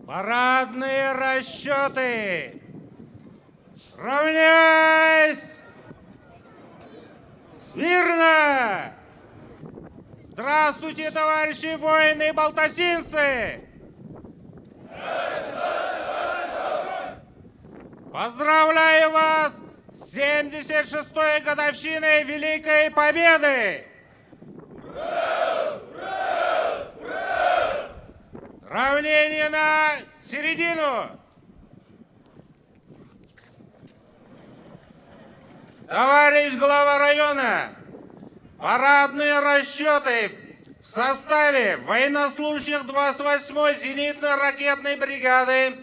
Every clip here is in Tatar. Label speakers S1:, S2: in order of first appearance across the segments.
S1: Парадные расчеты! Равняйсь! Смирно! Здравствуйте, товарищи воины и балтасинцы! Поздравляю вас с 76-й годовщиной Великой Победы! Равнение на середину! Товарищ глава района, парадные расчеты в составе военнослужащих 28-й зенитно-ракетной бригады,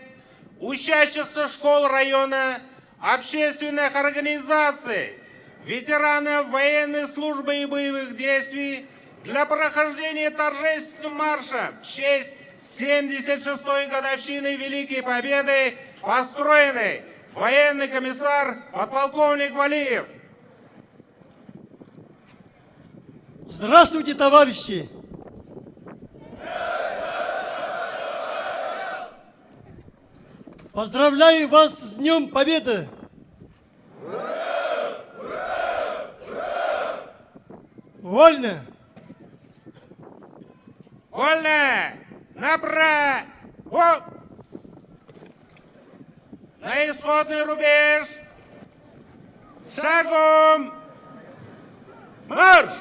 S1: учащихся школ района, общественных организаций, ветеранов военной службы и боевых действий для прохождения торжественного марша в честь 76-й годовщины Великой Победы построены военный комиссар подполковник Валиев.
S2: Здравствуйте, товарищи! Поздравляю вас с Днем Победы! Вольно!
S1: Вольно! Направо! На исходный рубеж! Шагом! Марш!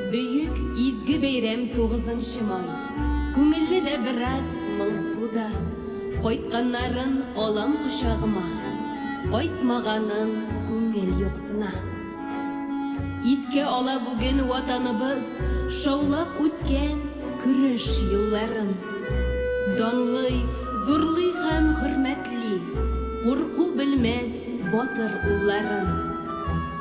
S3: Бөек, изге бәйрәм тугызынчы май. Күңелле дә бераз, моңсу да. Кайтканнарын алам кочагыма, Кайтмаганын күңел юксына. Искә ала бүген Ватаныбыз Шаулап үткән көрәш елларын. Данлый, зурлый һәм хөрмәтли Курку белмәс батыр улларын.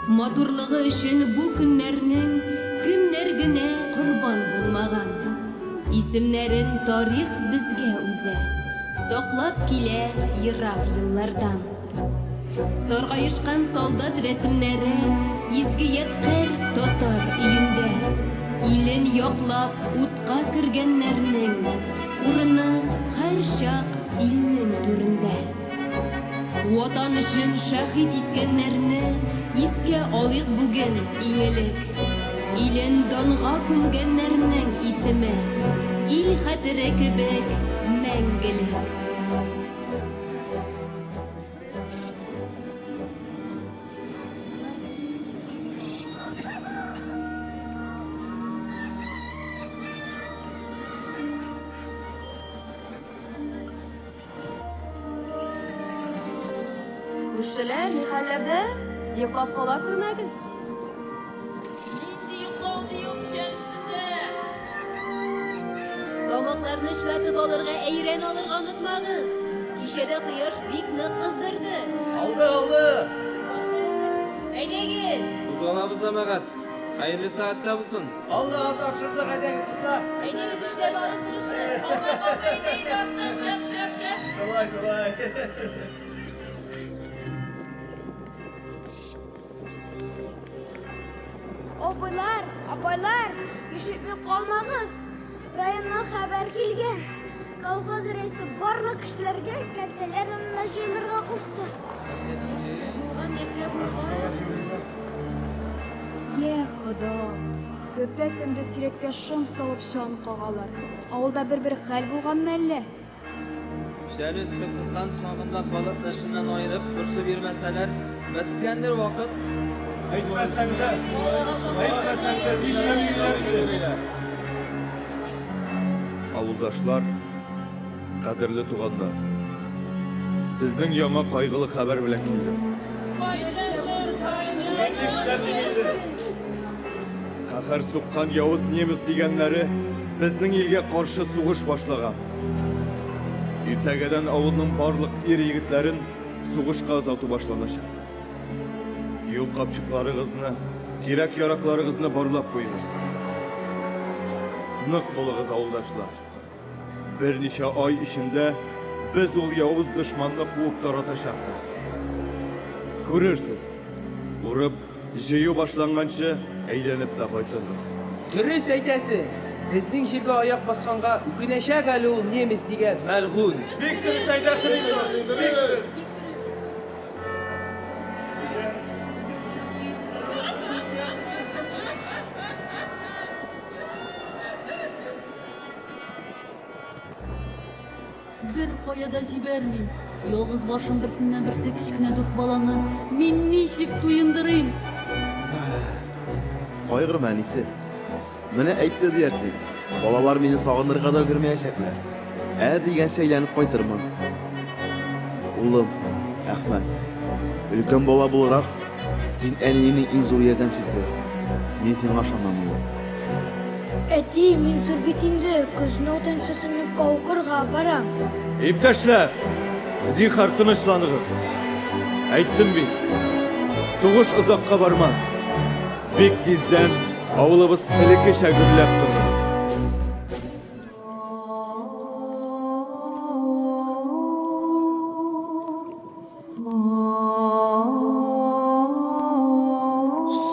S3: Матурлыгы өчен бу көннәрнең Кемнәр генә корбан булмаган. Исемнәрен тарих безгә үзе Саклап килә ерак еллардан. Саргаешкан солдат рәсемнәре Изге ядкарь татар өендә. Илен яклап утка кергәннәрнең Урыны һәрчак илнең түрендә. Ватан өчен шәһит иткәннәрне Искә алыйк бүген иң элек. Илен данга күмгәннәрнең исеме Ил хәтере кебек мәңгелек.
S4: Күршеләр, ни хәлләрдә? Йоклап кала күрмәгез.
S5: Нинди йоклау ди ул печән өстендә?
S3: Тамакларны чылатып алырга, әйрән алырга онытмагыз. Кичәдә кояш бик нык кыздырды.
S6: Алды, алды!
S3: Әйдәгез!
S6: Кузгалабыз, җәмәгать. Хәерле сәгатьтә булсын.
S7: Аллага тапшырдык, әйдәгез, дуслар.
S3: Әйдәгез эшләп алып торышып.
S5: Шәп, шәп, шәп.
S7: Шулай, шулай.
S8: Абыйлар, апайлар, ишетми калмагыз. Районнан хәбәр килгән. Колхоз рәисе барлык кешеләргә кәнсәләр янына җыелырга кушты.
S3: Булган нәрсә булган.
S4: Йә Хода, көпә-көндез йөрәккә шом салып чан кагалар. Авылда бер-бер хәл булганмы әллә?
S6: Печән өсте кызган чагында халыкны эшеннән аерып, борчып йөрмәсәләр, беткәндер вакыт.
S7: Әйтмәсәң дә, әйтмәсәң дә, нишләп йөриләр инде?
S9: Авылдашлар, кадерле туганнар. Сезнең яңа кайгылы хәбәр белән килдем.
S7: Нишләп инде?
S9: Каһәр суккан явыз немец дигәннәре безнең илгә каршы сугыш башлаган. Иртәгәдән авылның барлык ир егетләрен сугышка озату башланачак. Юл капчыкларыгызны, кирәк-яракларыгызны барлап куегыз. Нык булыгыз, авылдашлар. Берничә ай эчендә без ул явыз дошманны куып таратачакбыз. Күрерсез, урып, җыю башланганчы әйләнеп тә кайтырбыз.
S6: Дөрес әйтәсең. Безнең җиргә аяк басканга үкенәчәк әле ул немец дигән мәлгунь.
S7: Бик дөрес әйтәсең, бик дөрес.
S5: Бер кая да җибәрмим. Ялгыз башым берсеннән-берсе кечкенә дүрт баланы мин ничек туендырыйм?
S10: Кайгырма, әнисе. Менә әйтте диярсең. Балалар мине сагынырга да өлгермәячәкләр. Ә дигәнче әйләнеп кайтырмын. Улым, Әхмәт, өлкән бала буларак, син әниеңнең иң зур ярдәмчесе. Мин сиңа ышанам, улым.
S8: Әти, мин зур бит инде, көзен алтынчы сыйныфка укырга барам.
S9: Иптәшләр, зинһар тынычланыгыз. Әйттем бит, сугыш озакка бармас. Бик тиздән авылыбыз элеккечә гөрләп торыр.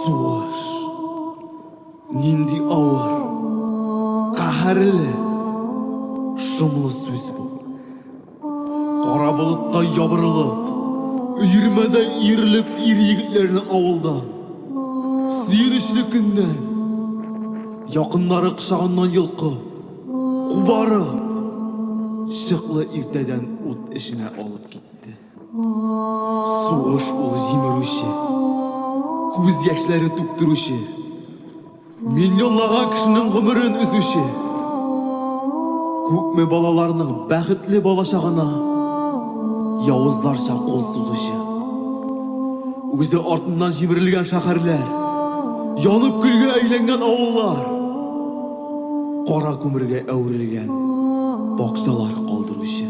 S10: Сугыш. Нинди авыр, каһәрле, шомлы сүз бу. Кара болыттай ябырылып, өермәдәй өерелеп ир-егетләрне авылдан, сөенечле көннән, якыннары кочагыннан йолкып, кубарып, чыклы иртәдән ут эченә алып китте. Сугыш ул җимерүче, күз яшьләре түктерүче, миллионлаган кешенең гомерен өзүче, күпме балаларның бәхетле балачагына явызларча кул сузучы. Үзе артыннан җимерелгән шәһәрләр, янып көлгә әйләнгән авыллар, кара күмергә әверелгән бакчалар калдыручы.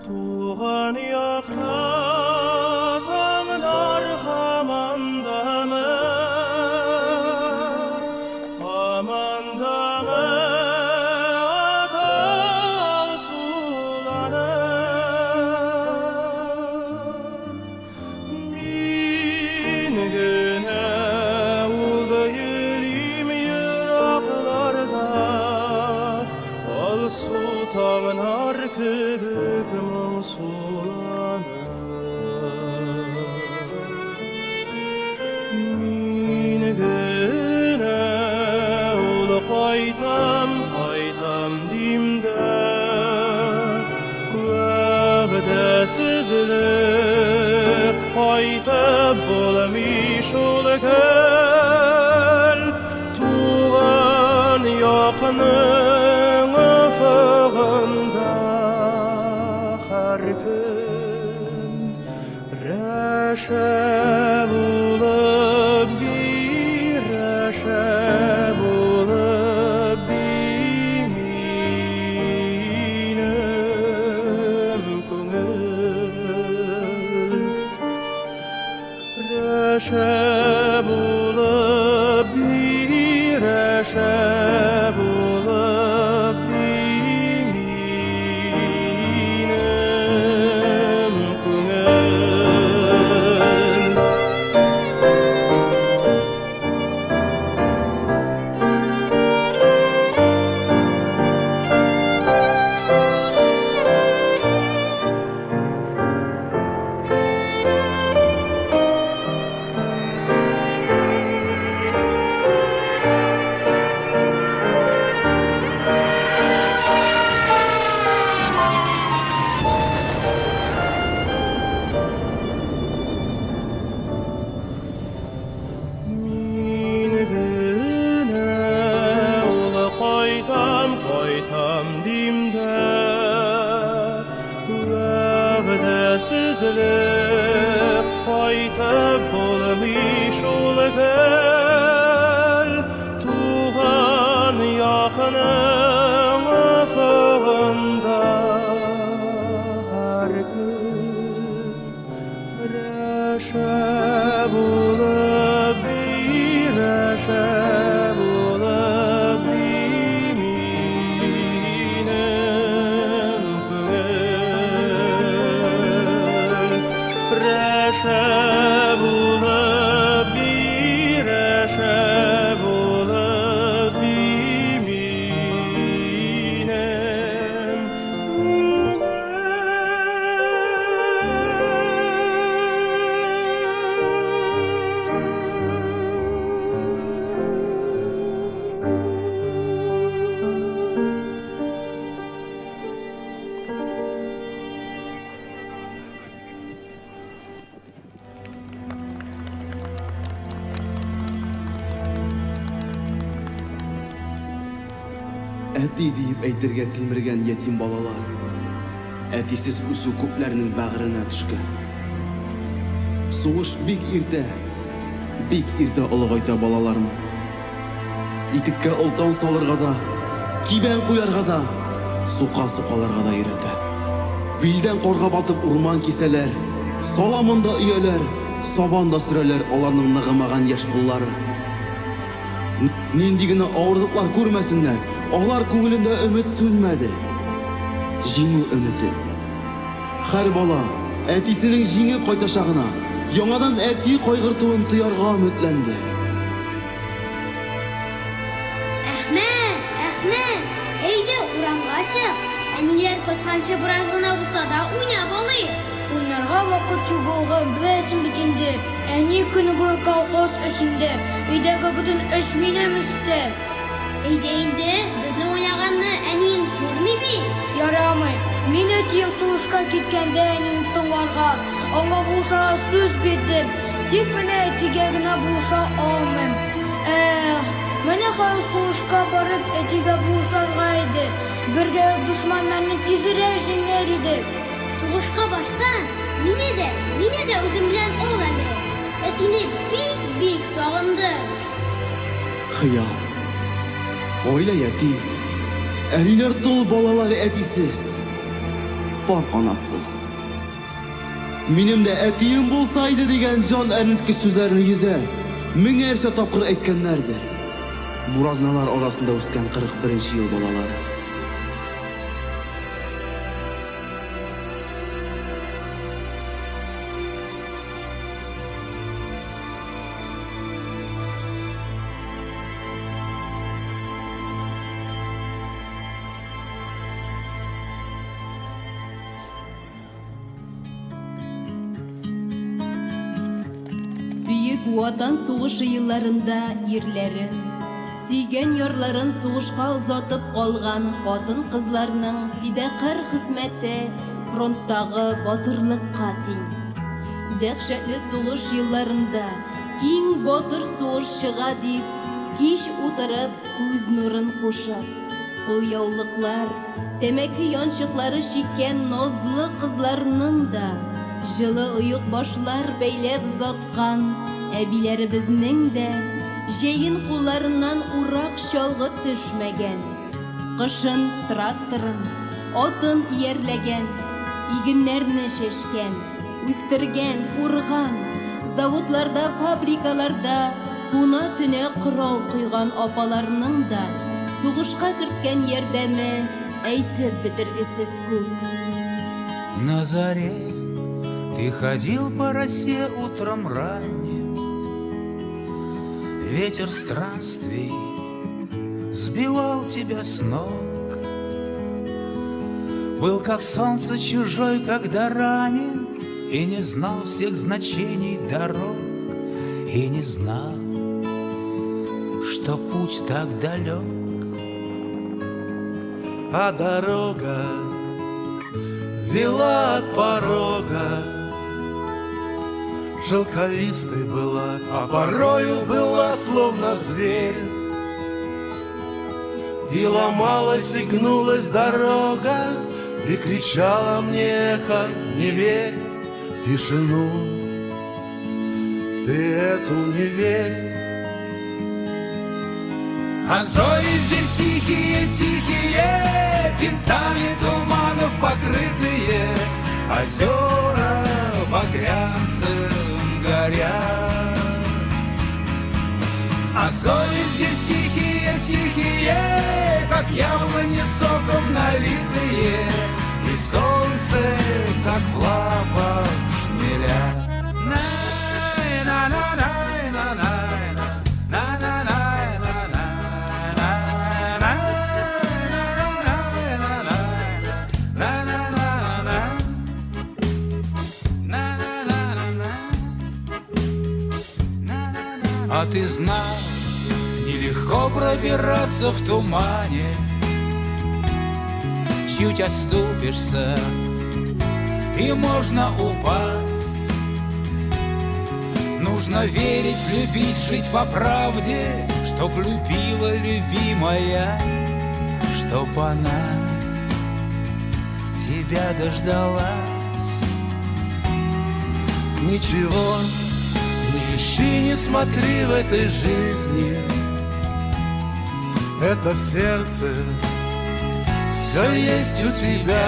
S11: Туган якта таңнар һаман дамы, һаман дамы ата алсуланып. Мин генә ул йөрим еракларда, алсу таңнар кебек моңсуланып. Мин генә ул кайтам, кайтам дим дә, Вәгъдәсезлек кайтып булмый шул гел туган якның офыгында һәр көн рәшә булып бирәшә булып би минем күңел. Рәшә булып бирәшә булып би минем күңел. Мин генә ул кайтам, кайтам дим дә, вәгъдәсезлек кайтып булмый шул гел туган якның офыгында һәр көн рәшә булып бирәшә булып би минем күңел. Рәшә булып бирәшә булып би минем
S10: Әти диеп әйтергә тилмергән ятим балалар. Әтисез үсү күпләрнең бәгыренә төшкән. Сугыш бик иртә, бик иртә олыгайта балаларны. Итеккә олтан салырга да, кибән куярга да, сука сукаларга да өйрәтә. Билдән карга батып урман кисәләр, саламын да өяләр, сабан да сөрәләр аларның ныгымаган яшь куллары. Нинди генә авырлыклар күрмәсеннәр, алар күңелендә өмет сүнмәде. Җиңү өмете. Һәр бала әтисенең җиңеп кайтачагына, яңадан әти кайгыртуын тоярга өметләнде.
S8: Әхмәт, Әхмәт, әйдә урамга чык. Әниләр кайтканчы бераз гына булса да уйнап алыйк. Уйнарга вакыт югылгы беләсең бит инде. Әни көне буе колхоз эшендә. Өйдәге бөтен эш минем өстә. Әйдә инде, безнең уйнаганны әниең күрми бит. Ярамый. Мин әтием сугышка киткәндә әнине тыңларга, аңа булышырга сүз бирдем. Тик менә әтигә генә булыша алмыйм. Эх, менә хәзер сугышка барып әтигә булышырга иде. Бергәләп дошманнарны тизрәк җиңәр идек. Сугышка барсаң, мине дә, мине дә үзең белән ал әле. Әтине бик-бик сагындым.
S10: Хыял. Гаилә ятим. Әниләр тол, балалар әтисез. Пар канатсыз. Минем дә әтием булса иде дигән җан әрнеткеч сүзләрне йөзәр, меңәрчә тапкыр әйткәннәрдер. Буразналар арасында үскән 41 нче ел балалары.
S3: Бөек Ватан сугышы елларында ирләрен, Сөйгән ярларын сугышка озатып калган хатын-кызларның фидакарь хезмәте фронттагы батырлыкка тиң. Дәһшәтле сугыш елларында иң батыр сугышчыга дип кич утырып күз нурын кушып, кулъяулыклар, тәмәке янчыклары чиккән назлы кызларның да, җылы оекбашлар бәйләп озаткан әбиләребезнең дә җәен кулларыннан урак-чалгы төшмәгән, кышын тракторын, атын иярләгән, игеннәрне чәчкән, үстергән, урган, заводларда, фабрикаларда куна-төнә корал койган апаларның да сугышка керткән ярдәме әйтеп бетергесез күп.
S12: На заре ты ходил по росе утром ранним, Ветер странствий сбивал тебя с ног. Был как солнце чужой, когда ранен, И не знал всех значений дорог, И не знал, что путь так далек.
S13: А дорога вела от порога, Шелковистой была, а порою была словно зверь. И ломалась, и гнулась дорога, И кричала мне эхо, не верь, тишину, ты эту не верь.
S12: А зори здесь тихие-тихие, Бинтами туманов покрытые, Озера багрянцем горят. А зори здесь тихие-тихие, Как яблони соком налитые, И солнце, как в лапах шмеля. А ты знал, нелегко пробираться в тумане, Чуть оступишься, и можно упасть. Нужно верить, любить, жить по правде, Чтоб любила любимая, чтоб она тебя дождалась.
S13: Ничего не ищи, не смотри в этой жизни, Это в сердце все есть у тебя.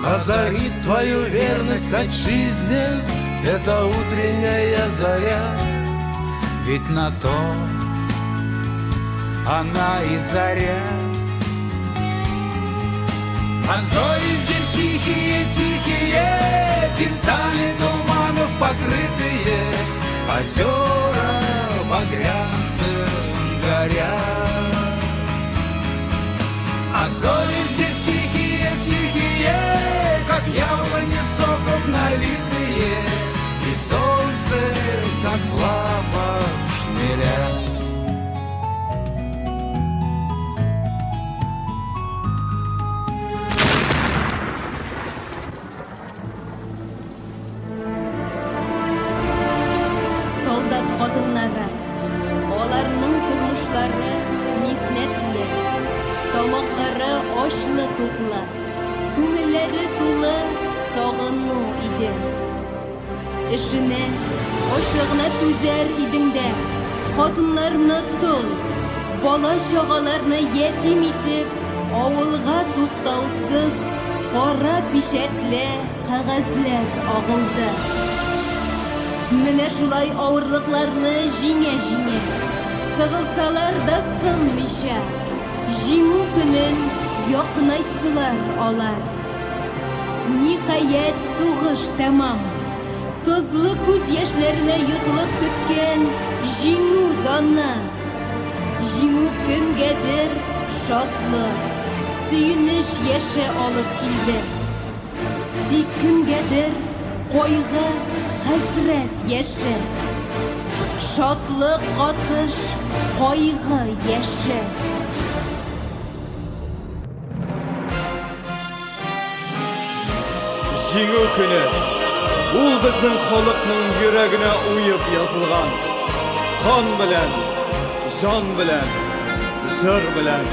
S13: Озарит твою верность отчизне эта утренняя заря.
S12: Ведь на то она и заря. А зори здесь тихие-тихие, Бинтами туманов покрытые, Озера багрянцем горят. А зори здесь тихие-тихие, Как яблони соком налитые, И солнце, как в лапах шмеля.
S3: Солдат хатыннары. Аларның тормышлары михнәтле, тамаклары ачлы-туклы, күңелләре тулы сагыну иде. Эшенә, ачлыгына түзәр идең дә, хатыннарны тол, бала-чагаларны ятим итеп, авылга туктаусыз кара пичәтле кәгазьләр агылды. Менә шулай авырлыкларны җиңә-җиңә, сыгылсалар да сынмыйча, Җиңү көнен якынайттылар алар. Ниһаять, сугыш тәмам. Тозлы күз яшьләренә йотылып көткән Җиңү даны. Җиңү кемгәдер шатлык, сөенеч яше алып килде. Тик кемгәдер кайгы, хәсрәт яше. Шатлык катыш кайгы яше.
S9: Җиңү көне! Ул безнең халыкның йөрәгенә уеп язылган. Кан белән, җан белән, җыр белән.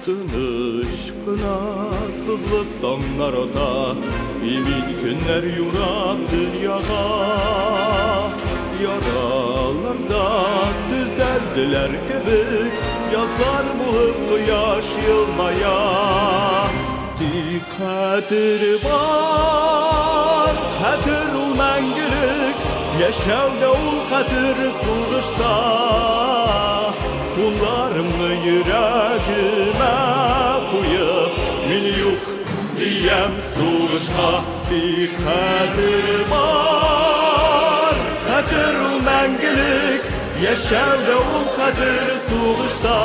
S9: Тыныч кына сызылып таңнар ата, Имин көннәр юрап дөньяга. Яралар да төзәлделәр кебек, Язлар булып кояш елмая. Тик хәтер бар, хәтер ул мәңгелек, Яшәү дә ул хәтер сугышта. Кулларымны йөрәгемә куеп, мин юк диям сугышка. Тик хәтер бар, хәтер ул мәңгелек, Яшәү дә ул хәтер сугышта.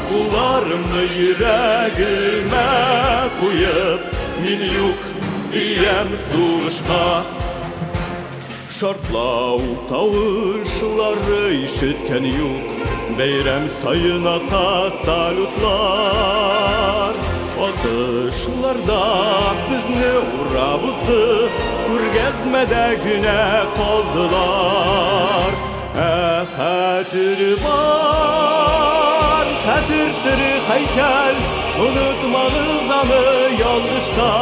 S9: Кулларымны йөрәгемә куеп, мин юк диям сугышка. Шартлау тавышлары ишеткән юк, Бәйрәм саен ата салютлар. Атышларда безне урап узды, Күргәзмәдә генә калдылар. Ә хәтер бар, хәтер тере һәйкәл, Онытмагыз аны ялгышта.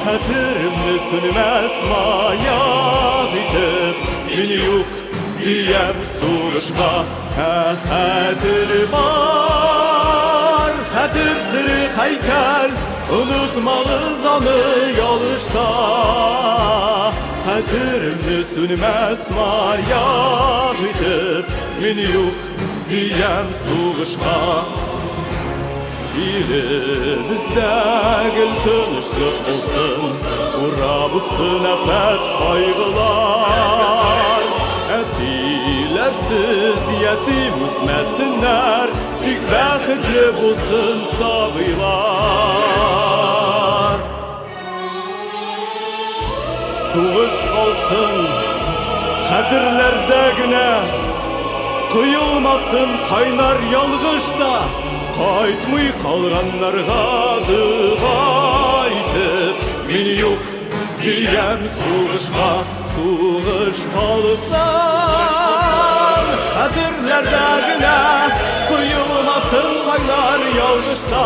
S9: Хәтеремне сүнмәс маяк итеп, Мин юк диям сугышка. Ә хәтер бар, хәтер тере һәйкәл, Онытмагыз аны ялгышта. Хәтеремне сүнмәс маяк итеп, Мин юк диям сугышка. Илебездә гел тынычлык булсын, Урап узсын афәт кайгылар. Әтиләрсез ятим үсмәсеннәр, Тик бәхетле булсын сабыйлар. Сугыш калсын хәтерләрдә генә, Коелмасын кайнар ялгыш та, Кайтмый калганнарга дога итеп, Мин юк диям сугышка, сугыш калсын хәтерләрдә генә, Коелмасын кайнар ялгыш та,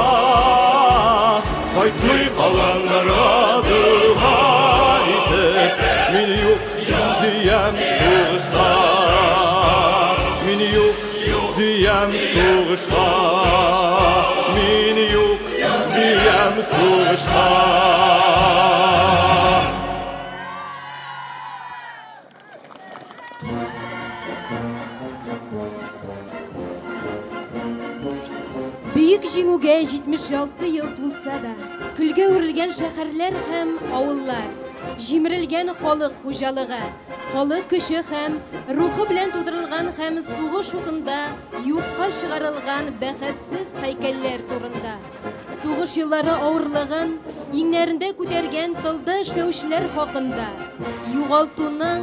S9: Кайтмый калганнарга дога итеп, Мин юк диям сугышка, Мин юк диям сугышка, Мин юк диям сугышка.
S3: Бөек Җиңүгә 76 ел тулса да, көлгә үрелгән шәһәрләр һәм авыллар, җимерелгән халык хуҗалыгы, халык көче һәм рухы белән тудырылган һәм сугыш утында юкка чыгарылган бәхәссез һәйкәлләр турында, сугыш еллары авырлыгын иңнәрендә күтәргән тылда эшләүчеләр хакында, югалтуның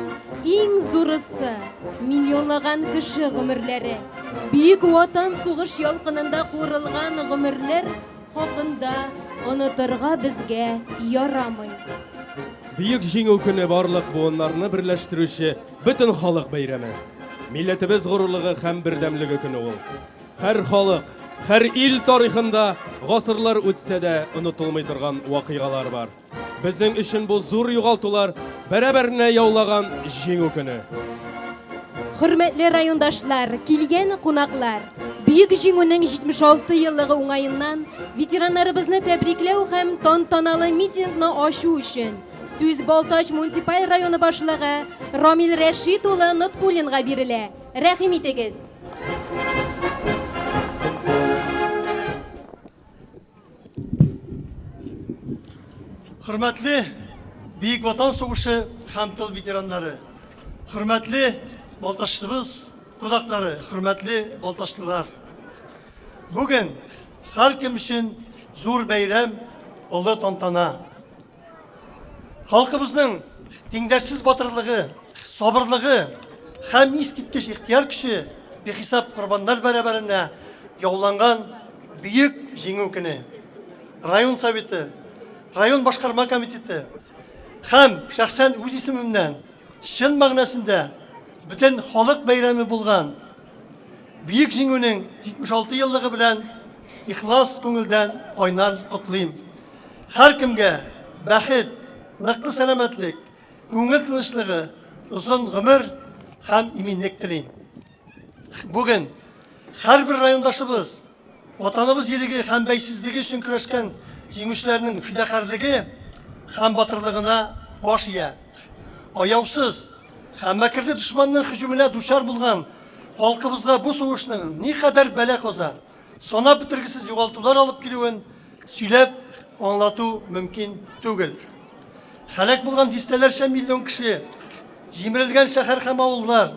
S3: иң зурысы, миллионлаган кеше гомерләре, Бөек Ватан сугыш ялкынында куырылган гомерләр хакында онытырга безгә ярамый.
S7: Бөек Җиңү көне барлык буыннарны берләштерүче бөтен халык бәйрәме. Милләтебез горурлыгы һәм бердәмлеге көне ул. Һәр халык, һәр ил тарихында гасырлар үтсә дә онытылмый торган вакыйгалар бар. Безнең өчен бу зур югалтулар бәрабәренә яулаган Җиңү көне.
S3: Хөрмәтле райондашлар, килгән кунаклар! Бөек Җиңүнең 76 еллыгы уңаеннан ветераннарыбызны тәбрикләү һәм тантаналы митингны ачу өчен сүз Балтач муниципаль районы башлыгы Рамил Рәшит улы Нотфуллинга бирелә. Рәхим итегез!
S2: Хөрмәтле Бөек Ватан сугышы һәм тыл ветераннары, хөрмәтле Балтачлыбыз кунаклары, хөрмәтле балтачлылар! Бүген һәркем өчен зур бәйрәм, олы тантана. Халкыбызның тиңдәшсез батырлыгы, сабырлыгы һәм искиткеч ихтыяр көче бихисап корбаннар бәрабәренә яуланган бөек Җиңү көне. Район Советы, район башкарма комитеты һәм шәхсән үз исемемнән чын мәгънәсендә бөтен халык бәйрәме булган Бөек Җиңүнең 76 еллыгы белән ихлас күңелдән кайнар котлыйм. Һәркемгә бәхет, ныклы сәламәтлек, күңел тынычлыгы, озын гомер һәм иминлек телим. Бүген һәрбер райондашыбыз Ватаныбыз иреге һәм бәйсезлеге өчен көрәшкән җиңүчеләрнең фидакарьлеге һәм батырлыгына баш ия. Аяусыз һәм мәкерле дошманның һөҗүменә дучар булган халкыбызга бу сугышның никадәр бәла-каза, санап бетергесез югалтулар алып килүен сөйләп аңлату мөмкин түгел. Һәлак булган дистәләрчә миллион кеше, җимерелгән шәһәр һәм авыллар,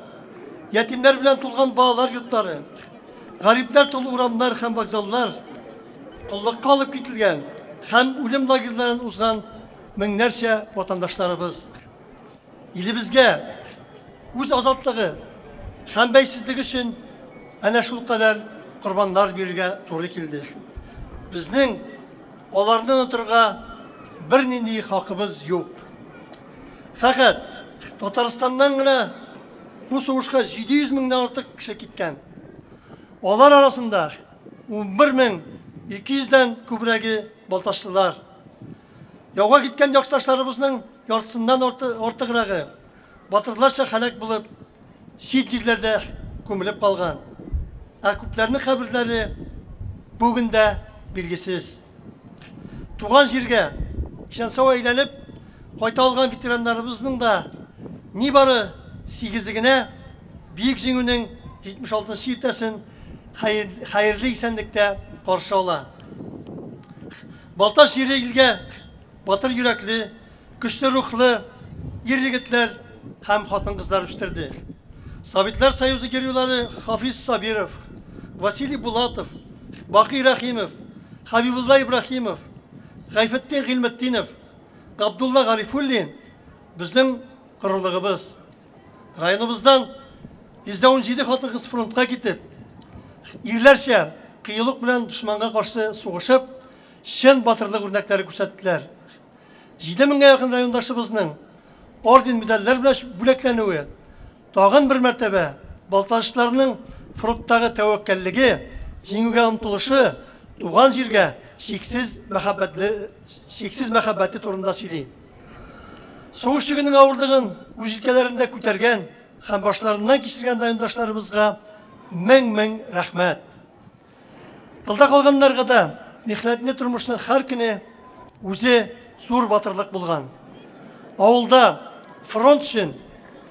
S2: ятимнәр белән тулган балалар йортлары, гарипләр тулы урамнар һәм вокзаллар, коллыкка алып кителгән һәм үлем лагерьларын узган меңнәрчә ватандашларыбыз. Илебезгә үз азатлыгы һәм бәйсезлеге өчен әнә шулкадәр корбаннар бирергә туры килде. Безнең аларны онытырга бернинди хакыбыз юк. Фәкать Татарстаннан гына бу сугышка 700 меңнән артык кеше киткән. Алар арасында 11 мең 200дән күбрәге балтачлылар. Яуга киткән якташларыбызның яртысыннан артыграгы батырларча һәлак булып, чит җирләрдә күмелеп калган. Ә күпләрнең каберләре бүген дә билгесез. Туган җиргә исән-сау әйләнеп кайта алган ветераннарыбызның да нибары сигезе генә Бөек Җиңүнең 76 нчы иртәсен хәерле исәнлектә каршы ала. Балтач җире илгә батыр йөрәкле, көчле рухлы ир-егетләр һәм хатын-кызлар үстерде. Советлар Союзы геройлары Хафиз Сабиров, Василий Булатов, Бакый Рәхимов, Хәбибулла Ибраһимов, Гайфетдин Гыйльметдинов, Габдулла Гарифуллин безнең горурлыгыбыз. Районыбыздан 117 хатын-кыз фронтка китеп, ирләрчә кыюлык белән дошманга каршы сугышып, чын батырлык үрнәкләре күрсәттеләр. 7 меңгә якын райондашыбызның орден-медальләр белән бүләкләнүе тагын бер мәртәбә балтачлыларның фронттагы тәвәккәллеге, җиңүгә омтылышы, туган җиргә чиксез мәхәббәтле чиксез мәхәббәте турында сөйли. Сугыш йөгенең авырлыгын үз җилкәләрендә күтәргән һәм башларыннан кичергән райондашларыбызга мең-мең рәхмәт. Тылда калганнарга да михнәтле тормышның һәр көне үзе зур батырлык булган. Авылда фронт өчен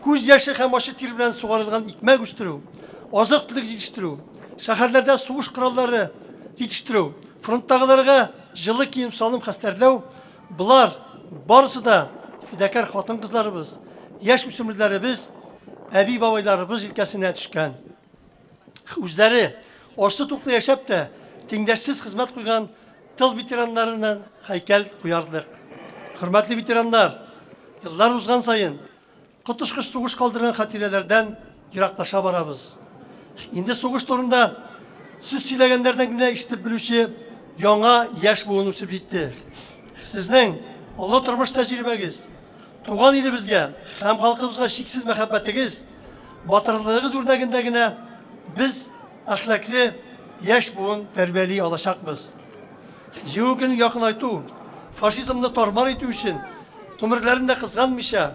S2: күз яше һәм ачы тир белән сугарылган икмәк үстерү, азык-төлек җитештерү, шәһәрләрдә сугыш кораллары җитештерү, фронттагыларга җылы кием-салым хәстәрләү болар барысы да фидакарь хатын-кызларыбыз, яшь үсмерләребез, әби-бабайларыбыз җилкәсенә төшкән. Үзләре ачлы-туклы яшәп тә, тиңдәшсез хезмәт куйган тыл ветераннарына һәйкәл куярлык. Хөрмәтле ветераннар, еллар узган саен коточкыч сугыш калдырган хатирәләрдән ераклаша барабыз. Инде сугыш турында сүз сөйләгәннәрдән генә ишетеп белүче яңа яшь буын үсеп җитте. Сезнең олы тормыш тәҗрибәгез, Туган илебезгә һәм халкыбызга чиксез мәхәббәтегез, батырлыгыгыз үрнәгендә генә без әхлаклы яшь буын тәрбияли алачакбыз. Җиңү көнен якынайту, фашизмны тар-мар итү өчен гомерләрен дә кызганмыйча,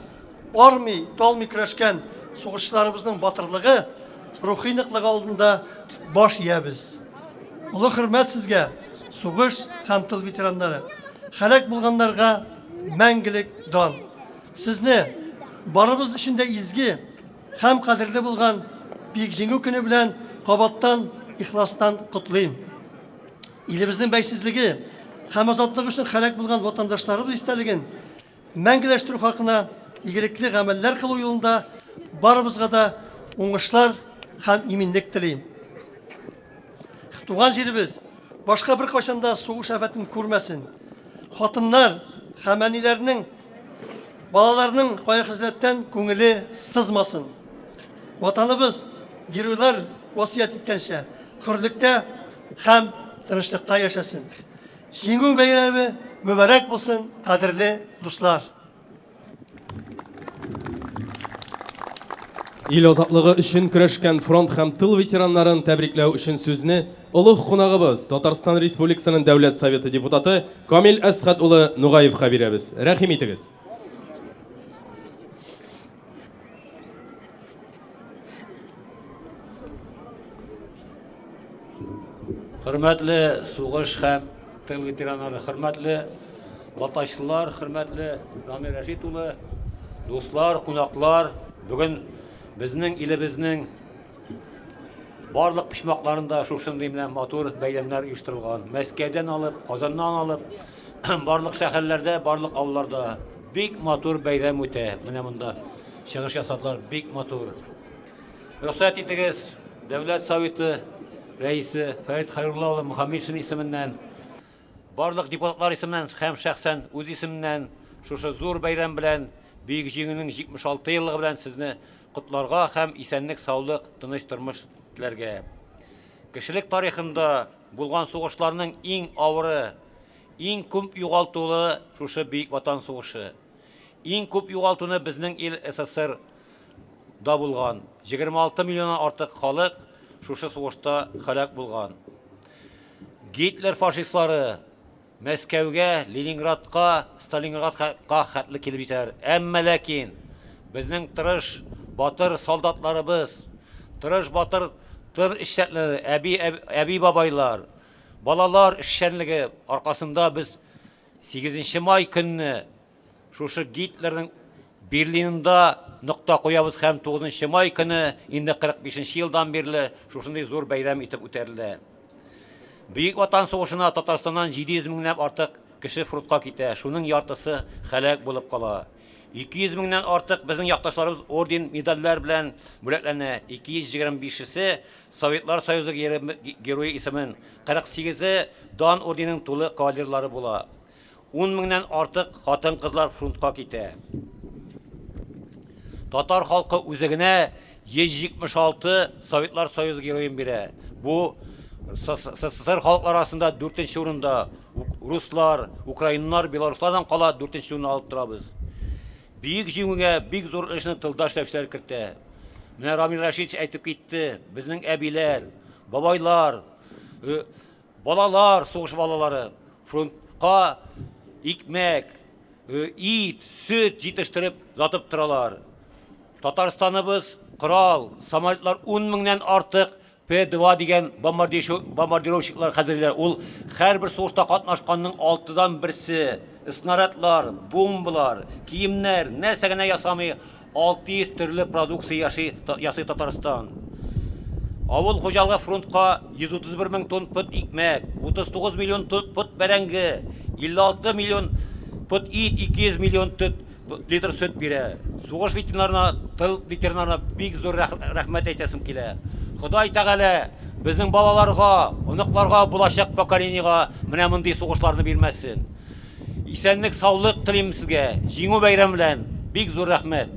S2: армый, талмый көрәшкән сугышчыларыбызның батырлыгы, рухи ныклыгы алдында баш иябез. Олы хөрмәт сезгә, сугыш һәм тыл ветераннары! Һәлак булганнарга мәңгелек дан! Сезне, барыбыз өчен дә изге һәм кадерле булган Бөек Җиңү көне белән кабаттан ихластан котлыйм. Илебезнең бәйсезлеге һәм азатлыгы өчен һәлак булган ватандашларыбыз истәлеген мәңгеләштерү хакына игелекле гамәлләр кылу юлында барыбызга да уңышлар һәм иминлек телим. Туган җиребез башка беркайчан да сугыш афәтен күрмәсен. Хатыннар һәм әниләрнең, балаларның кайгы-хәсрәттән күңеле сызмасын. Ватаныбыз, геройлар васыять иткәнчә, хөрлектә һәм тынычлыкта яшәсен. Җиңү бәйрәме мөбарәк булсын, кадерле дуслар!
S7: Ил азатлыгы өчен көрәшкән фронт һәм тыл ветераннарын тәбрикләү өчен сүзне олуг кунагыбыз, Татарстан Республикасының Дәүләт Советы депутаты Камил Әсхәт улы Нугаевка бирәбез. Рәхим итегез.
S14: Хөрмәтле сугыш һәм тыл ветераннары, хөрмәтле балтачлылар, хөрмәтле Рамил Рәшит улы, дуслар, кунаклар, бүген безнең илебезнең барлык почмакларында шушындый менә матур бәйрәмнәр оештырылган. Мәскәүдән алып, Казаннан алып, барлык шәһәрләрдә, барлык авылларда бик матур бәйрәм үтә. Менә монда чыгыш ясадылар, бик матур. Рөхсәт итегез, Дәүләт Советы Рәисе Фәрит Хәйрулла улы Мөхәммәтшин исеменнән, барлык депутатлар исеменнән һәм шәхсән үз исемемнән шушы зур бәйрәм белән, Бөек Җиңүнең 76 еллыгы белән сезне котларга һәм исәнлек-саулык, тыныч тормыш теләргә. Кешелек тарихында булган сугышларның иң авыры, иң күп югалтулы шушы Бөек Ватан сугышы. Иң күп югалтуны безнең ил СССР да булган. 26 миллионнан артык халык шушы сугышта һәлак булган. Гитлер фашистлары Мәскәүгә, Ленинградка, Сталинградка хәтле килеп җитәләр. Әмма ләкин безнең тырыш, батыр солдатларыбыз, тырыш, батыр тыл эшчәнлеге, әби, әби-бабайлар, балалар эшчәнлеге аркасында без 8 май көнне Шушы Гитлерның Берлинында нокта куябыз һәм 9 май көне инде 45 нче елдан бирле шушындый зур бәйрәм итеп үтәрелә. Бөек Ватан сугышына Татарстаннан 700 меңнән артык кеше фронтка китә, шуның яртысы һәлак булып кала. 200 меңнән артык безнең якташларыбыз орден, медальләр белән бүләкләнә, 225-се Советлар Союзы Герое исемен, 48-е Дан орденының тулы кавалерлары була. Ун меңнән артык хатын-кызлар фронтка китә. Татар халкы үзе генә 176 Советлар Союзы героен бирә. Бу СССР халыклары арасында дүртенче урында. Руслар, украиннар, белоруслардан кала дүртенче урынны алып торабыз. Бөек Җиңүгә бик зур өлешне тылда эшләүчеләр кертә. Менә Рамил Рәшитович әйтеп китте, безнең әбиләр, бабайлар, Балалар, сугыш балалары фронтка икмәк, ит, сөт җитештереп затып торалар. Татарстаныбыз корал, самолетлар 10 меңнән артык П-2 дигән бомбардировщиклар хәзерлиләр. Ул һәрбер сугышта катнашканның алтыдан берсе. Снарядлар, бомбалар, киемнәр, нәрсә генә ясамый, 600 төрле продукция яши, ясый Татарстан. Авыл хуҗалыгы фронтка 131 мең тонн пот икмәк, 39 миллион тонн пот бәрәңге, 56 миллион пот ит, 200 миллион төт, литр сөт бирә. Сугыш ветераннарына, тыл ветераннарына бик зур рәхмәт әйтәсем килә. Ходай Тәгалә безнең балаларга, оныкларга, булачак поколениегә менә мондый сугышларны бирмәсен. Исәнлек, саулык телим сезгә. Җиңү бәйрәме белән. Бик зур рәхмәт.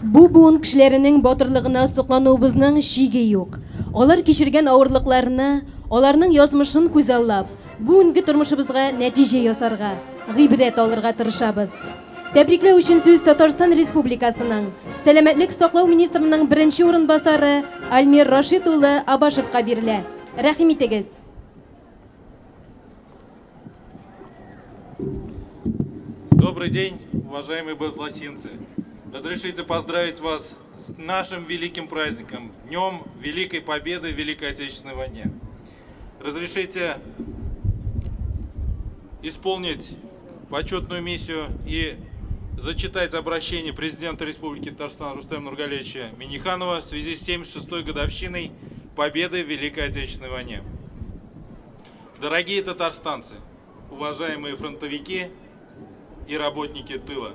S3: Бу буын кешеләренең батырлыгына соклануыбызның чиге юк. Алар кичергән авырлыкларны, аларның язмышын күзаллап, бүгенге тормышыбызга нәтиҗә ясарга, гыйбрәт алырга тырышабыз. Тәбрикләү өчен сүз Татарстан Республикасының Сәламәтлек саклау министрының беренче урынбасары Альмир Рашит улы Абашевка бирелә. Рәхим итегез.
S15: Добрый день, уважаемые батласинцы. Разрешите поздравить вас с нашим великим праздником, Днем Великой Победы в Великой Отечественной войне. Разрешите исполнить почетную миссию и зачитать обращение президента Республики Татарстан Рустема Нургалевича Миниханова в связи с 76-й годовщиной победы в Великой Отечественной войне. Дорогие татарстанцы, уважаемые фронтовики и работники тыла,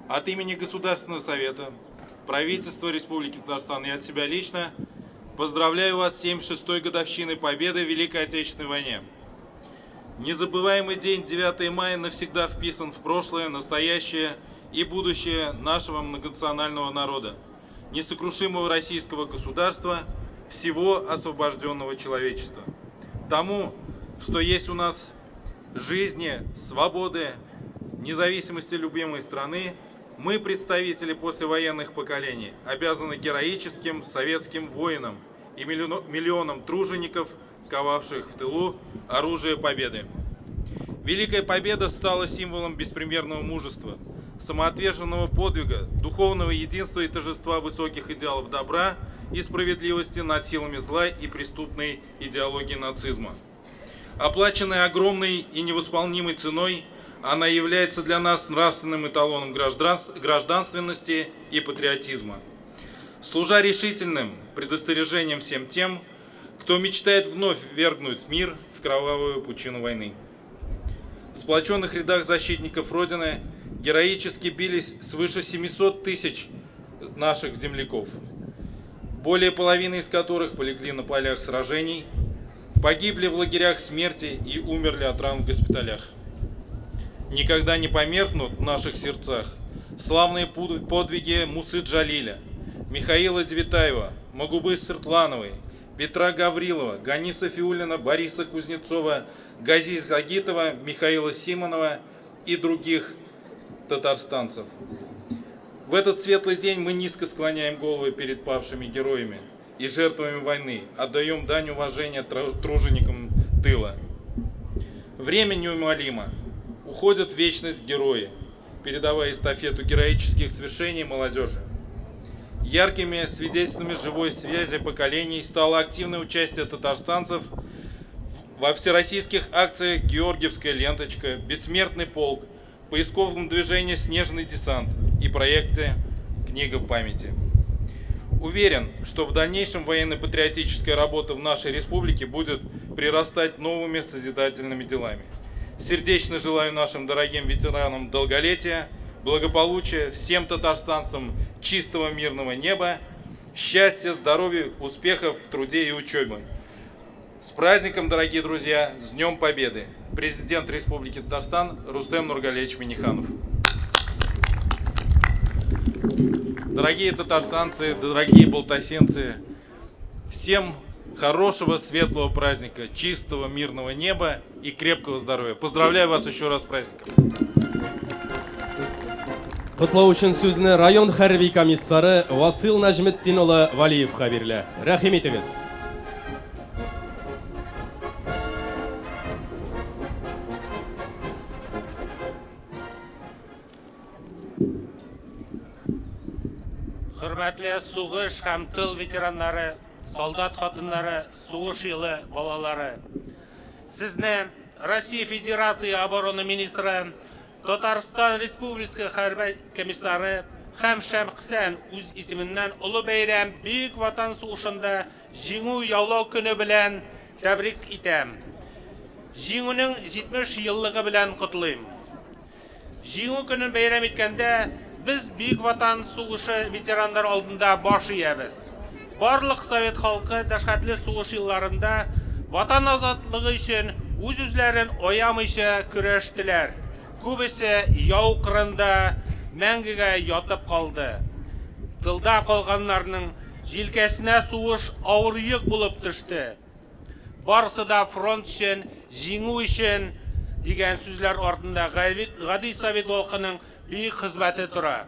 S15: от имени Государственного совета, правительства Республики Татарстан и от себя лично. Поздравляю вас с 76-й годовщиной Победы в Великой Отечественной войне. Незабываемый день 9 мая навсегда вписан в прошлое, настоящее и будущее нашего многонационального народа, несокрушимого российского государства, всего освобожденного человечества. Тому, что есть у нас жизни, свободы, независимости любимой страны, мы, представители послевоенных поколений, обязаны героическим советским воинам и миллионам тружеников, ковавших в тылу оружие победы. Великая Победа стала символом беспримерного мужества, самоотверженного подвига, духовного единства и торжества высоких идеалов добра и справедливости над силами зла и преступной идеологии нацизма. Оплаченная огромной и невосполнимой ценой, она является для нас нравственным эталоном гражданственности и патриотизма. Служа решительным предостережением всем тем, кто мечтает вновь ввергнуть мир в кровавую пучину войны. В сплоченных рядах защитников Родины героически бились свыше 700 тысяч наших земляков, более половины из которых полегли на полях сражений, погибли в лагерях смерти и умерли от ран в госпиталях. Никогда не померкнут в наших сердцах славные подвиги Мусы Джалиля, Михаила Девятаева, Магубы Сыртлановой, Петра Гаврилова, Ганиса Фиулина, Бориса Кузнецова, Гази Загитова, Михаила Симонова и других татарстанцев. В этот светлый день мы низко склоняем головы перед павшими героями и жертвами войны, отдаем дань уважения труженикам тыла. Время неумолимо. Уходят в вечность герои, передавая эстафету героических свершений молодежи. Яркими свидетельствами живой связи поколений стало активное участие татарстанцев во всероссийских акциях «Георгиевская ленточка», «Бессмертный полк», поисковом движении «Снежный десант» и проекте «Книга памяти». Уверен, что в дальнейшем военно-патриотическая работа в нашей республике будет прирастать новыми созидательными делами. Сердечно желаю нашим дорогим ветеранам долголетия, благополучия, всем татарстанцам чистого мирного неба, счастья, здоровья, успехов в труде и учебе. С праздником, дорогие друзья, с Днем Победы! Президент Республики Татарстан Рустем Нургалиевич Минниханов. Дорогие татарстанцы, дорогие балтасинцы, всем хорошего, светлого праздника, чистого, мирного неба и крепкого здоровья. Поздравляю вас еще раз с праздником.
S7: Котлау өчен сүзне район хәрби комиссары Васил Нәҗметдин улы Валиевка бирелә. Рәхим итегез.
S1: Хөрмәтле сугыш һәм тыл ветераннары, солдат хатыннары, сугыш елы балалары. Сезне Россия Федерация оборона министры, Татарстан Республикасы хәрби комиссары һәм шәхсән үз исеменнән олы бәйрәм Бөек Ватан сугышында җиңү яулау көне белән тәбрик итәм. Җиңүнең 70 еллыгы белән котлыйм. Җиңү көнен бәйрәм иткәндә без Бөек Ватан сугышы ветераннары алдында баш иябез. Барлык совет халкы дәһшәтле сугыш елларында Ватан азатлыгы өчен үз-үзләрен аямыйча көрәштеләр. Күбесе яу кырында мәңгегә ятып калды. Тылда калганнарның җилкәсенә сугыш авыр йөк булып төште. Барысы да фронт өчен, җиңү өчен дигән сүзләр артында гади совет халкының бөек хезмәте тора.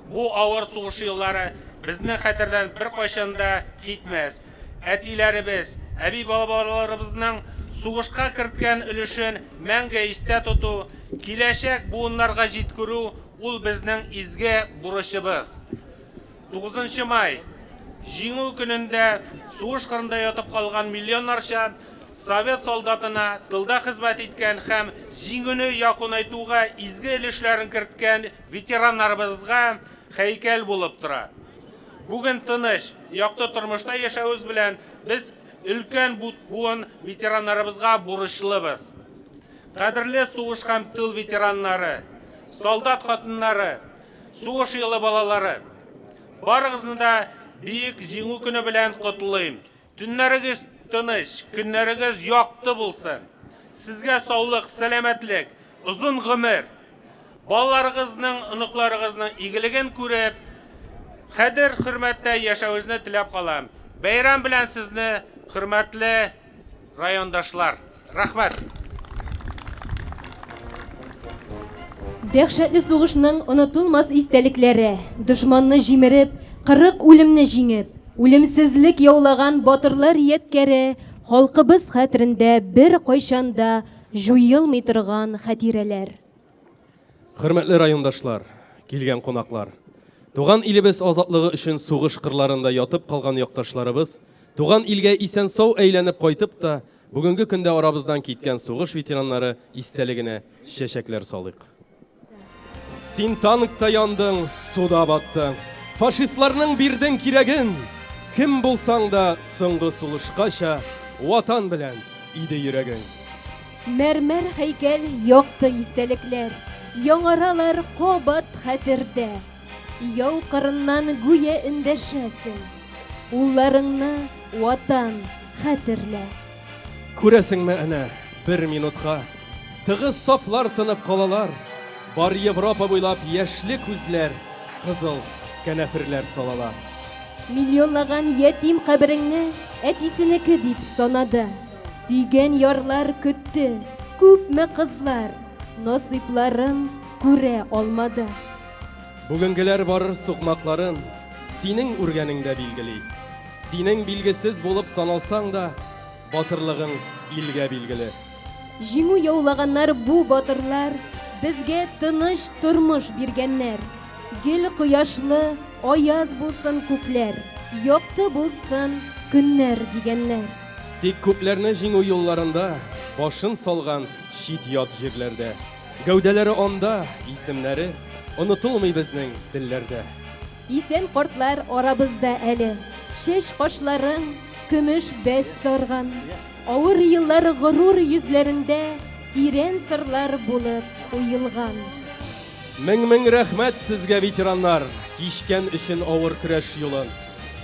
S1: Бу авыр сугыш еллары безнең хәтердән беркайчан да китмәс. Әтиләребез, әби-бабаларыбызның сугышка керткән өлешен мәңге истә тоту, киләчәк буыннарга җиткерү ул безнең изге бурычыбыз. 9 май Җиңү көнендә сугыш кырында ятып калган миллионнарча совет солдатына тылда хезмәт иткән һәм җиңүне якынайтуга изге өлешләрен керткән ветераннарыбызга һәйкәл булып тора. Бүген тыныч, якты тормышта яшәвебез белән без өлкән буын ветераннарыбызга бурычлыбыз. Кадерле сугыш һәм тыл ветераннары, солдат хатыннары, сугыш елы балалары, барыгызны да Бөек Җиңү көне белән котлыйм. Төннәрегез тыныч, көннәрегез якты булсын. Сезгә саулык, сәламәтлек, озын гомер, балаларыгызның, оныкларыгызның игелеген күреп, кадер-хөрмәттә яшәвегезне теләп калам. Бәйрәм белән сезне, хөрмәтле райондашлар! Рәхмәт!
S3: Дәһшәтле сугышның онытылмас истәлекләре, дошманны җимереп, 40 үлемне җиңеп, үлемсезлек яулаган батырлар ядкәре халкыбыз хәтерендә беркайчан да җуелмый торган хатирәләр.
S7: Хөрмәтле райондашлар, килгән кунаклар! Туган илебез азатлыгы өчен сугыш кырларында ятып калган якташларыбыз, туган илгә исән-сау әйләнеп кайтып та, бүгенге көндә арабыздан киткән сугыш ветераннары истәлегенә чәчәкләр салыйк. Син танкта яндың, суда баттың, фашистларның бирдең кирәген. Кем булсаң да, соңгы сулышкача Ватан белән иде йөрәгең.
S3: Мәрмәр һәйкәл, якты истәлекләр Яңаралар кабат хәтердә. Яу кырыннан гүя эндәшәсең, Улларыңны, Ватан, хәтерлә.
S7: Күрәсеңме, әнә, бер минутка Тыгыз сафлар тынып калалар, Бар Европа буйлап яшьле күзләр Кызыл канәферләр салалар.
S3: Миллионлаган ятим кабереңне Әтисенеке дип санады. Сөйгән ярлар көтте, күпме кызлар Насыйпларын күрә алмады.
S7: Бүгенгеләр барыр сукмакларын Синең үргәнең дә билгели. Синең билгесез булып саналсаң да, Батырлыгың илгә билгеле.
S3: Җиңү яулаганнар бу батырлар, Безгә тыныч тормыш биргәннәр. Гел кояшлы, аяз булсын күкләр, Якты булсын көннәр, дигәннәр.
S7: Тик күпләрне җиңү юлларында Башын салган чит-ят җирләрдә. Гәүдәләре анда, исемнәре Онытылмый безнең телләрдә.
S3: Исән картлар арабызда әле. Чәч-кашларың көмеш бәс сарган. Авыр еллар горур йөзләрендә Тирән сырлар булып уелган.
S7: Мең-мең рәхмәт сезгә, ветераннар, Кичкән өчен авыр көрәш юлын.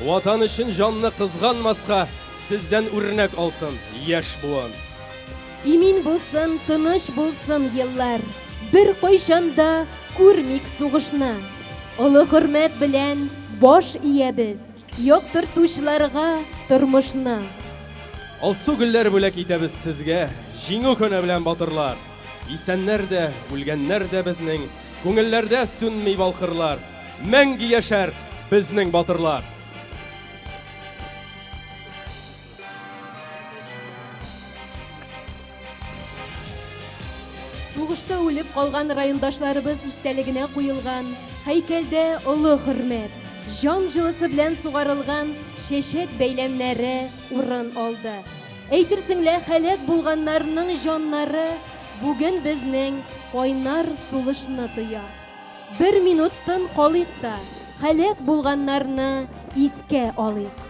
S7: Ватан өчен җанны кызганмаска Сездән үрнәк алсын яшь буын.
S3: Имин булсын, тыныч булсын еллар, Беркайчан да күрмик сугышны. Олы хөрмәт белән баш иябез Яктыртучыларга тормышны.
S7: Алсу гөлләр бүләк итәбез сезгә, Җиңү көне белән, батырлар! Исәннәр дә, үлгәннәр дә безнең Күңелләрдә сүнми балкырлар. Мәңге яшәр безнең батырлар!
S3: Сугышта үлеп калган райондашларыбыз истәлегенә куелган һәйкәлдә олы хөрмәт, җан җылысы белән сугарылган чәчәк бәйләмнәре урын алды. Әйтерсең лә һәлак булганнарның җаннары бүген безнең кайнар сулышны тоя. Бер минут тын калыйк та, һәлак булганнарны искә алыйк.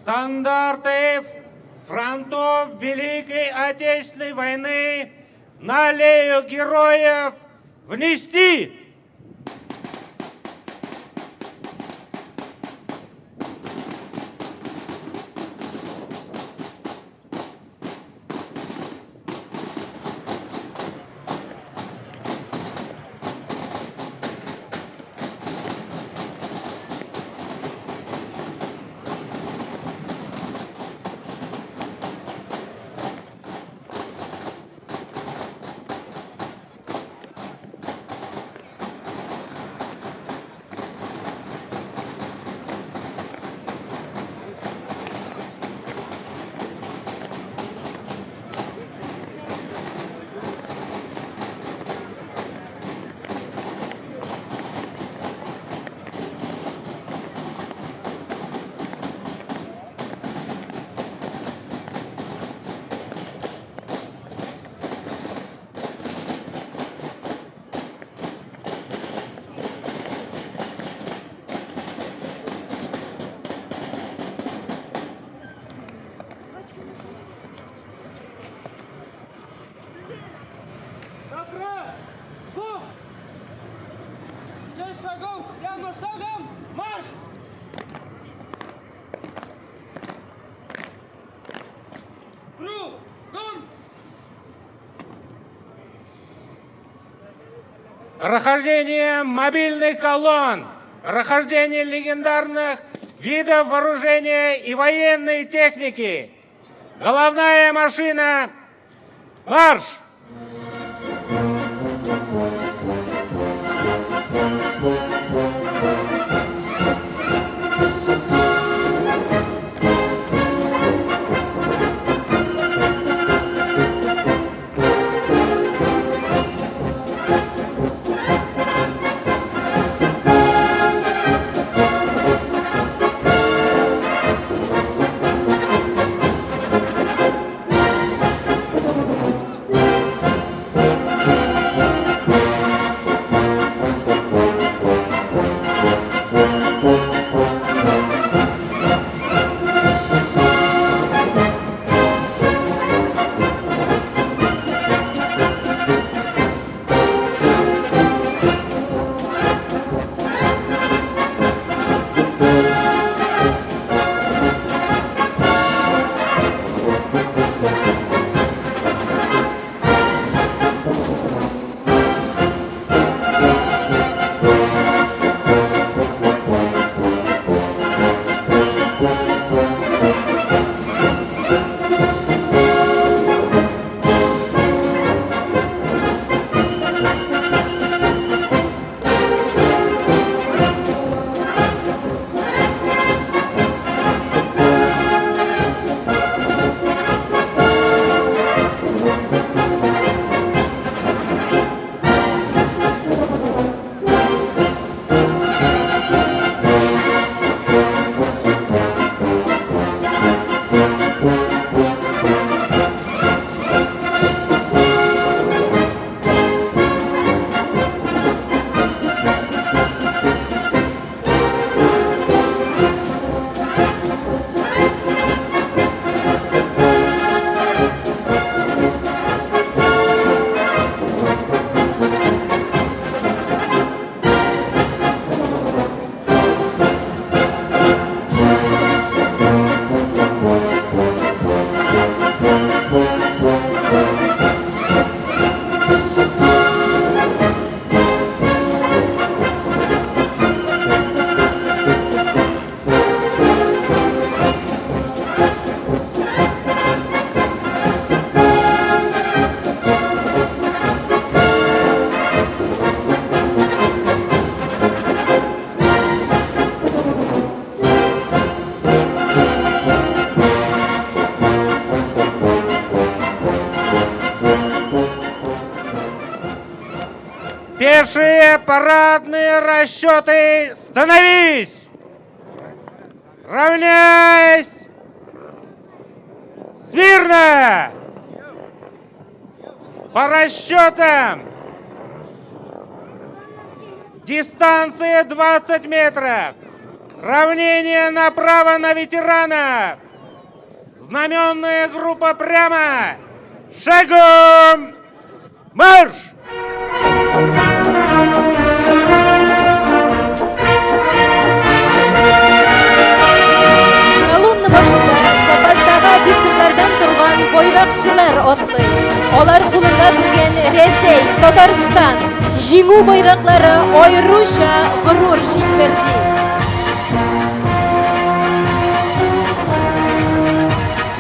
S1: Штандарты фронтов Великой Отечественной войны на аллею героев внести!
S11: 6 шагов, прямо шагом, марш! Кругом!
S1: Прохождение мобильных колонн, прохождение легендарных видов вооружения и военной техники. Головная машина «Марш!» Пешие парадные расчеты, становись! Равняйсь! Смирно! По расчетам! Дистанция 20 метров! Равнение направо на ветеранов! Знаменная группа прямо! Шагом! Марш!
S3: Колонна башында запастагы офицерлардан торган байракчылар атлый. Алар кулында бүген Рәсәй, Татарстан, Җиңү байраклары аеруча горур җилферди.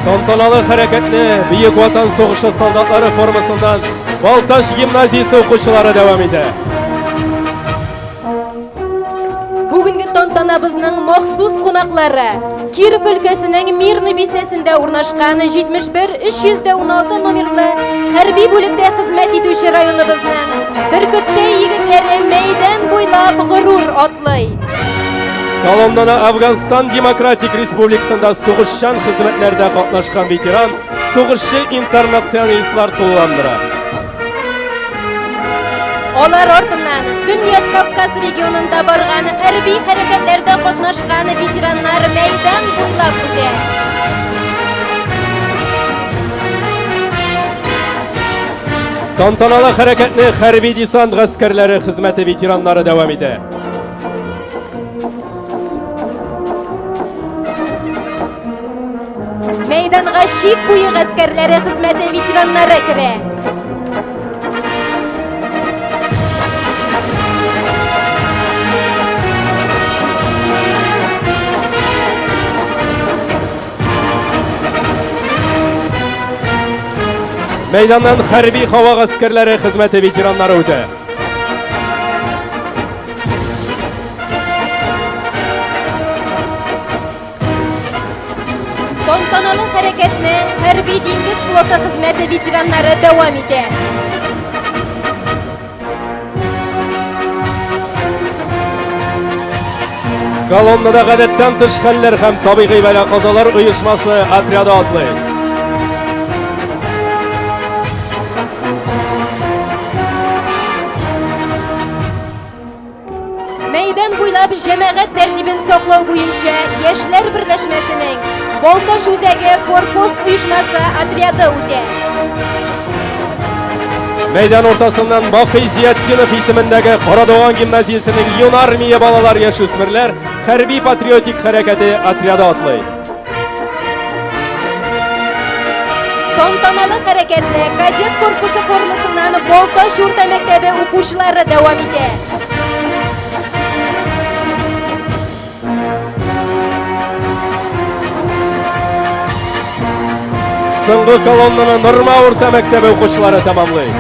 S7: Тантаналы хәрәкәтне Бөек Ватан сугышы солдатлары формасыннан Балтач гимназиясе укучылары дәвам итә.
S3: Бүгенге тантанабызның махсус кунаклары Киров өлкәсенең Мирный бистәсендә урнашкан 71 316 номерлы хәрби бүлектә хезмәт итүче районыбызның Бөркеттәй егетләре мәйдан буйлап горур атлый.
S7: Колоннаны Афганстан Демократик Республикасында сугышчан хезмәтләрдә катнашкан ветеран сугышчы интернационалистлар тулыландыра.
S3: Алар артыннан Көньяк Кавказ регионында барган хәрби хәрәкәтләрдә катнашкан ветераннар мәйдан буйлап үтә.
S7: Тантаналы хәрәкәтне хәрби десант гаскәрләре хезмәте ветераннары дәвам итә.
S3: Мәйданга чик буе гаскәрләре хезмәте ветераннары керә.
S7: Мәйданнан хәрби һава гаскәрләре хезмәте ветераннары үтә.
S3: Тантаналы хәрәкәтне хәрби диңгез флоты хезмәте ветераннары дәвам итә.
S7: Колоннада гадәттән тыш хәлләр һәм табигый бәла-казалар оешмасы отряды атлый.
S3: Мәйдан буйлап җәмәгать тәртибен саклау буенча яшьләр берләшмәсенең Балтач үзәге Форпост оешмасы отряды үтә.
S7: Мәйдан уртасыннан Бакый Зиятдинов исемендәге Карадуган гимназиясенең Юнармия балалар яшүсмерләр хәрби патриотик хәрәкәте отряды атлый.
S3: Тантаналы хәрәкәтне кадет корпусы формасыннан Балтач урта мәктәбе укучылары дәвам итә.
S7: Соңгы колоннаны Норма урта мәктәбе укучылары тәмамлый.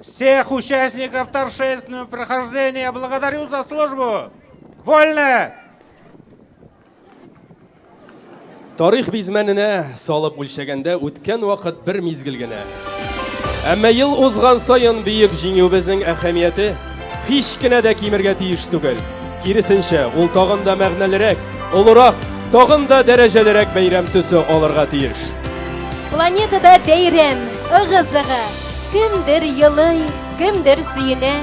S1: Всех участников торжественного прохождения благодарю за службу. Вольно!
S7: Тарих бизмәненә салып үлчәгәндә үткән вакыт бер мизгел генә. Әмма ел узган саен бөек җиңүебезнең әһәмияте һич кенә дә кимергә тиеш түгел. Киресенчә, ул тагын да мәгънәлерәк, олырак, тагын да дәрәҗәлерәк бәйрәм төсе алырга тиеш.
S3: Планетада бәйрәм, ыгы-зыгы. Кемдер елый, кемдер сөенә.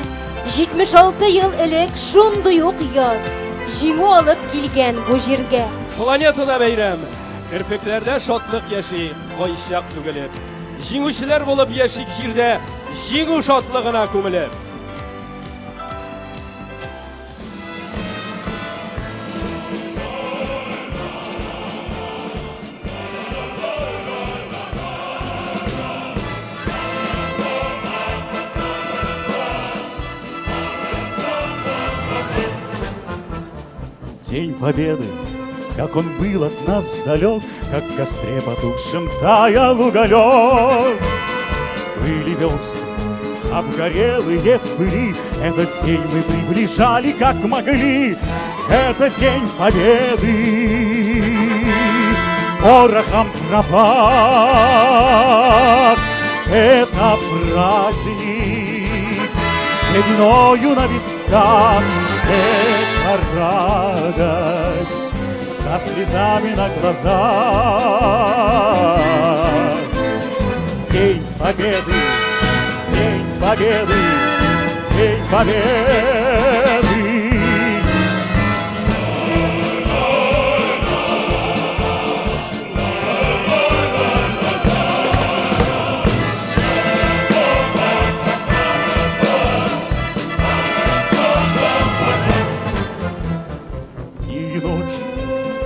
S3: 76 ел элек шундый ук яз җиңү алып килгән бу җиргә.
S7: Планетада бәйрәм, керфекләрдә шатлык яши, кайчак түгелеп. Җиңүчеләр булып яшик җирдә, җиңү шатлыгына күмелеп.
S16: День Победы, как он был от нас далек, Как в костре потухшем таял уголек. Были версты, обгорелые в пыли, Этот день мы приближали, как могли. Это День Победы, порохом пропах. Это праздник с сединою на висках, Это радость со слезами на глазах. День Победы, День Победы, День Победы. Дни и ночи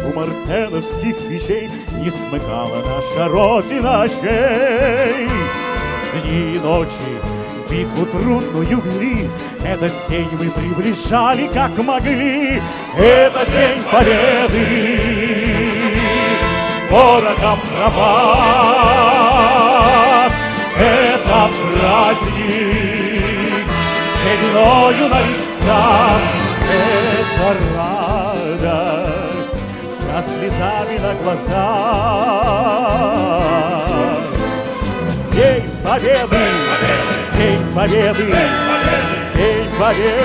S16: у мартеновских печей Не смыкала наша Родина очей. Дни и ночи битву трудную вели, Этот день мы приближали, как могли. Это День Победы, порохом пропах. Это праздник с сединою на висках. Это радость со слезами на глазах. День Победы! День Победы! День Победы!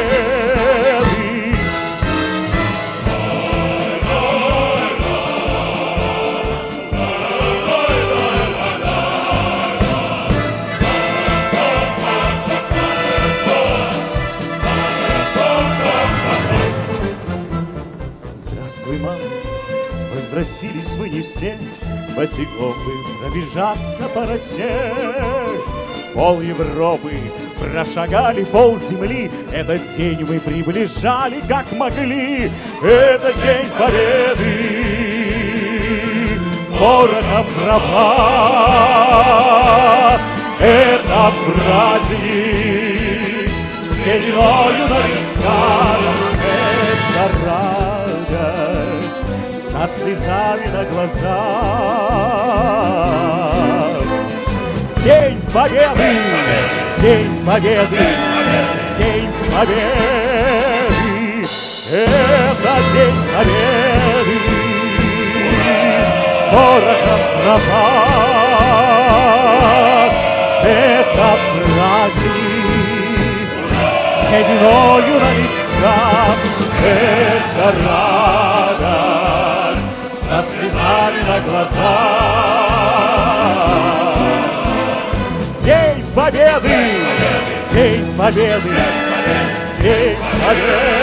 S16: Возвратились мы не все, босиком бы пробежаться по росе. Пол Европы прошагали, пол земли, этот день мы приближали, как могли. Это день победы, порохом пропах. Это праздник, сединою на висках. Это радость со слезами на глазах. День Победы! День Победы! День Победы! Это День Победы! Порохом пропах! Это праздник сединою на висках! Это радость со слезами на глазах! День Победы! День Победы! День Победы!